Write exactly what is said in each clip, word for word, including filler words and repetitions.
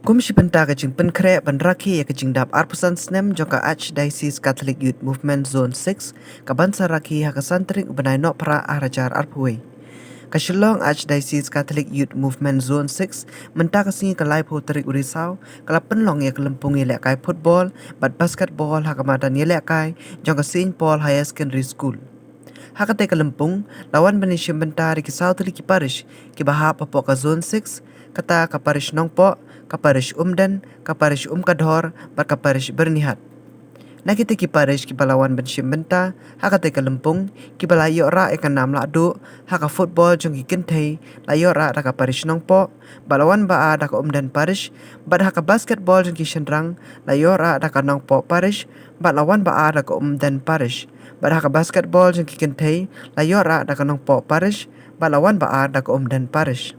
Kum shi bynta ka jingpynkhreh ban rakhe ïa ka jingdap arphew san snem jong ka Archdiocese Catholic Youth Movement Zone six, ka ban sa rakhe ha ka san tarik u bnai Nohprah ar hajar arphew wei. Ka Shillong Archdiocese Catholic Youth Movement Zone six mynta ka sngi ka laiphew tarik u Risaw ka la pynlong ïa ka lympung ïalehkai football bad basketball ha ka madan ïalehkai jong ka Saint Paul Higher Secondary School. Ha katei ka lympung la wan ban ïashim bynta da ki saw tylli ki parish kiba hap hapoh ka Zone six, kata ka parish Nongpoh, ka parish Umden, ka parish Umkadhor bad ka parish Byrnihat. Na kitei ki parish kiba la wan ban shim bynta ha katei ka lympung, kiba la ïoh rah ïa ka nam lahduh ha ka football jong ki kynthei la ïoh rah da ka parish Nongpoh, bad la wan ba ar da ka Umden parish, bad ha ka basketball jong ki shynrang la ïoh rah da ka Nongpoh parish, bad la wan ba ar da ka Umden parish, bad ha ka basketball jong ki kynthei la ïoh rah da ka Nongpoh parish, bad la wan ba ar da ka Umden parish.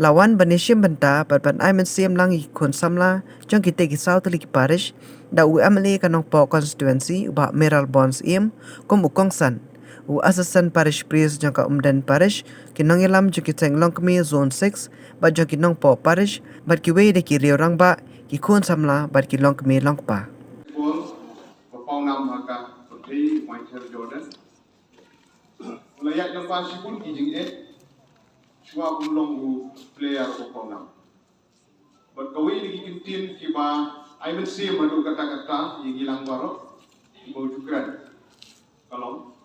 La wan ban ïashim bynta bad ban ai mynsiem lang ïa ki khun samla jong kitei ki saw tylli ki parish da u M L A ka Nongpoh constituency u Bah Mayralborn Syiem kum u kongsan, u assistant parish priest jong ka Umden parish, ki nongïalam jong ki seng longkmie Zone six bad jong ki Nongpoh parish, bad kiwei de ki riew rangbah, ki khun samla bad ki longkmie longkpa. Ball ba pawnam ha ka pyrthei Michael Jordan. U la ïaid lyngba shibun ki jingeh shuwa ban long u player ba pawnam. Bad kawei na ki kyntien kiba ai mynsiem haduh katta katta ïa ngi lang baroh kiba u ju kren ka long,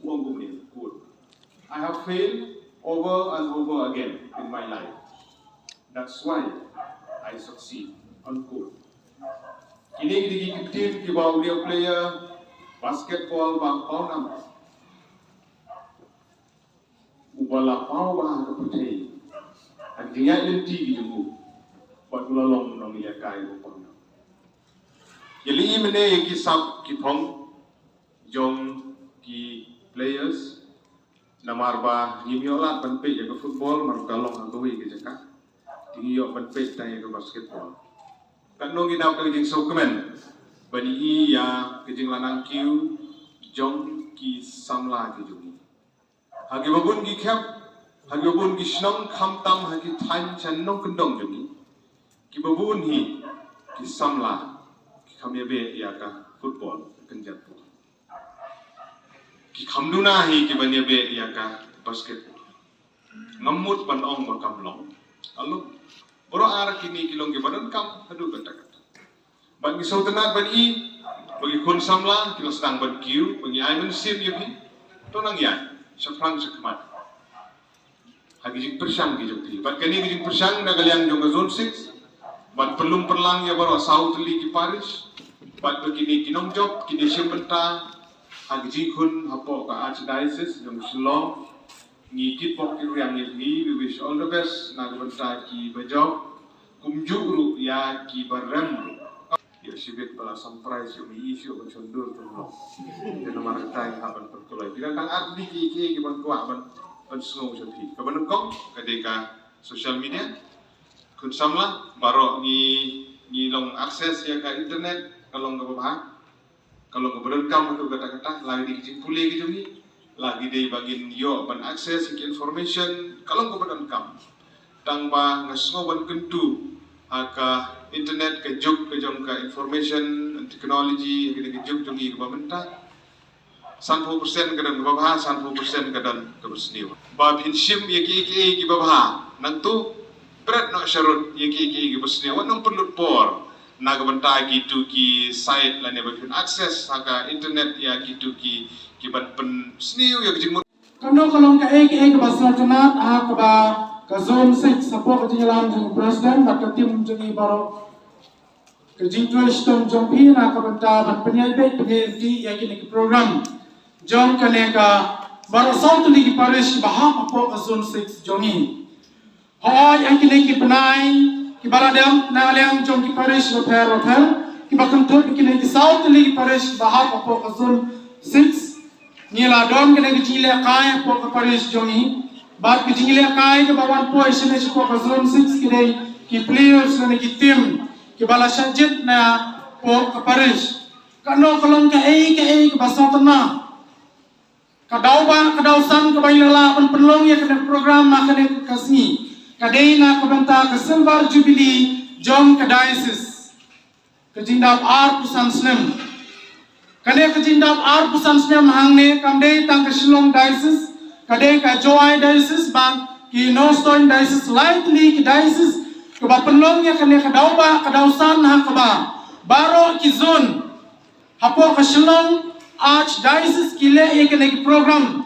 u ong kumne, quote, "I have failed over and over again in my life. That's why I succeed," unquote. Kine ki dei ki kyntien kiba u dei u player basketball ba pawnam, uba la paw bha ha ka pyrthei ha ki jingïaid lynti ki jong u, bad u la long u nongïalehkai ba pawnam. Ïa lei mynne ïa ki sap ki phong jong ki players, namar ba ngim ïoh lad ban peit ïa ka football, namar ka long ha kawei ka jaka. Te ngi ïoh ban peit tang ïa ka basketball. Katno ngi dap ka jingsngewkmen ban ïohi ïa ka jinglanang kiew jong ki samla ki jong ngi. Ha kiba bun ki khep, ha kiba bun ki shnong, khamtam ha ki thaiñ shnong kyndong jong ngi, kiba bun hi ki samla ki kham ïabeh ïa ka football, ka kynja football. Ki kham duna hi kiban ïabeh ïa ka basketball. Ngam mut ban ong ba kam long. Alo. Baroh ar kine ki long kiba donkam haduh katta katta. Bad ngi sngewtynnat ban i ba ki khun samla ki la sdang ban kiew, ba ngi ai mynsiem ïa phi. To nang ïaid shaphrang shakhmat ha ki jingpyrshang ki jong phi. Bad kane ki jingpyrshang na ka liang jong ka Zone six, bad pynlum pynlang ïa baroh saw tylli ki parish, bad ba kine ki nongjop kin ïashim bynta ha ki jingkhun hapoh ka Archdiocese jong Shillong. Ngi kitbok kitrwiang ïa phi, we wish all the best na ka bynta kiba jop, kumjuh ruh ïa kiba rem ruh. Ïa shibit ba la surprise ïa u, ïa shu ban shon dur tu ruh. Ïa namar ka tai ha ban pynkuloi. Ki dang tang ar tylli ki, ki, ki ban kwah ban, ban sngew sha phi. Kaba nyngkong ka dei ka social media. Khun samla baroh ngi, ngi long access ïa ka internet, ka long kaba bha. Ka long kaba donkam haduh katta katta, la ki dei ki jingpule ki jong ngi, la ki dei ba ngin ïoh ban access ïa ki information, ka long kaba donkam. Tang ba nga sngew ban kyntu ha ka internet, ka juk ka jong ka information and technology, ka dei ka juk jong ngi kaba mynta. Sanphew percent ka don kaba bha, sanphew percent ka don kaba sniew. Ba phin shim ïa kiei kiei kiba bha, nangtu bret noh sharud ïa kiei kiei kiba sniew, wat nang pynlut por na ka bynta kitu ki site lane ba phin access ha ka internet ïa kitu ki, ki ban pynsniew ïa ka jingmut. Kano ka long kaei kaei kaba sngewtynnat ha kaba ka Zone six hapoh ka jingïalam jong u President bad ka team jong ngi baroh, ka jingtrei shitom jong phi na ka bynta ban pynïaid beit pynïaid lynti ïa kine ki program jong kane ka baroh saw tylli ki parish ba hap hapoh ka Zone six jong ngi. Hooid, ha kine ki bnai kiba la dep na liang jong ki parish bapher bapher kiba kynthup ïa kine ki saw tylli ki parish ba hap hapoh ka Zone six, ngi la don kane ka jinglehkai hapoh ka parish jong ngi. Bad ka jinglehkai kaba wan poi shane shapoh ka Zone six ki dei ki players lane ki team kiba la shah jied na hapoh ka parish. Kano ka long kaei kaei kaba sngewtynnat. Ka daw ba, ka daw san kaba ngi la lah ban pynlong ïa kane ka program ha kane ka sngi. Ka dei na ka bynta ka Silver Jubilee jong ka Diocese. Ka jingdap arphew san snem. Kane ka jingdap arphew san snem hangne kam dei tang ka Shillong Diocese, ka dei ka Jowai Diocese bad ki Nongstoiñ Diocese, lai tylli ki diocese kaba pynlong ïa kane ka daw ba, ka daw san ha kaba baroh ki zone hapoh ka Shillong Archdiocese ki leh ïa kane ka program.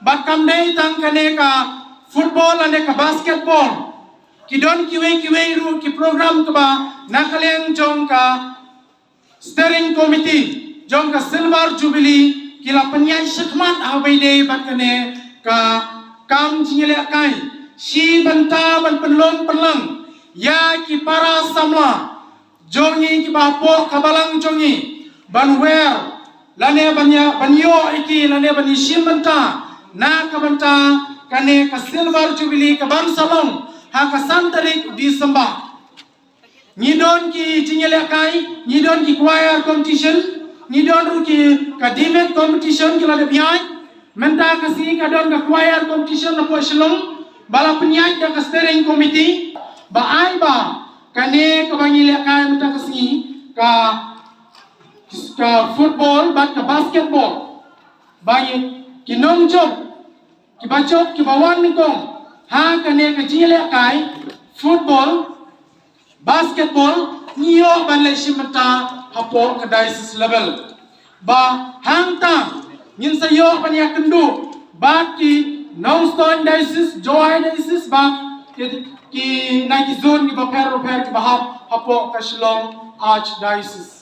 Bad kam dei tang kane ka football lane ka basketball. Ki don kiwei kiwei ruh ki program kaba na ka liang jong ka steering committee jong ka Silver Jubilee ki la pynïaid shakhmat ha kaba ïadei bad kane ka kam jingïalehkai, shi bynta ban pynlong pynlang ïa ki para samla jong ngi kiba hapoh ka balang jong ngi ban wer lane ban ïa, ban ïoh ïa ki lane ban ïashim bynta na ka bynta kane ka Silver Jubilee kaban sa long ha ka san tarik December. Ngi don ki jingïalehkai, ngi don ki choir competition, ngi don ruh ki ka debate competition ki la dep ïaid. Mynta ka sngi ka don ka choir competition hapoh Shillong ba la pynïaid da ka steering committee, ba ai ba kane kaba ngi lehkai mynta ka sngi ka, ka football bad ka basketball, ba ngi ki nongjop kiba jop kiba wan nyngkong ha kane ka jingïalehkai football, basketball, ngi ïoh ban leit shim bynta hapoh ka diocese level. Ba hangta ngin sa ïoh ban ïakynduh bad ki Nongstoiñ Diocese, Jowai Diocese, bad ki, ki na ki zone kiba pher bapher kiba hap hapoh ka Shillong Archdiocese.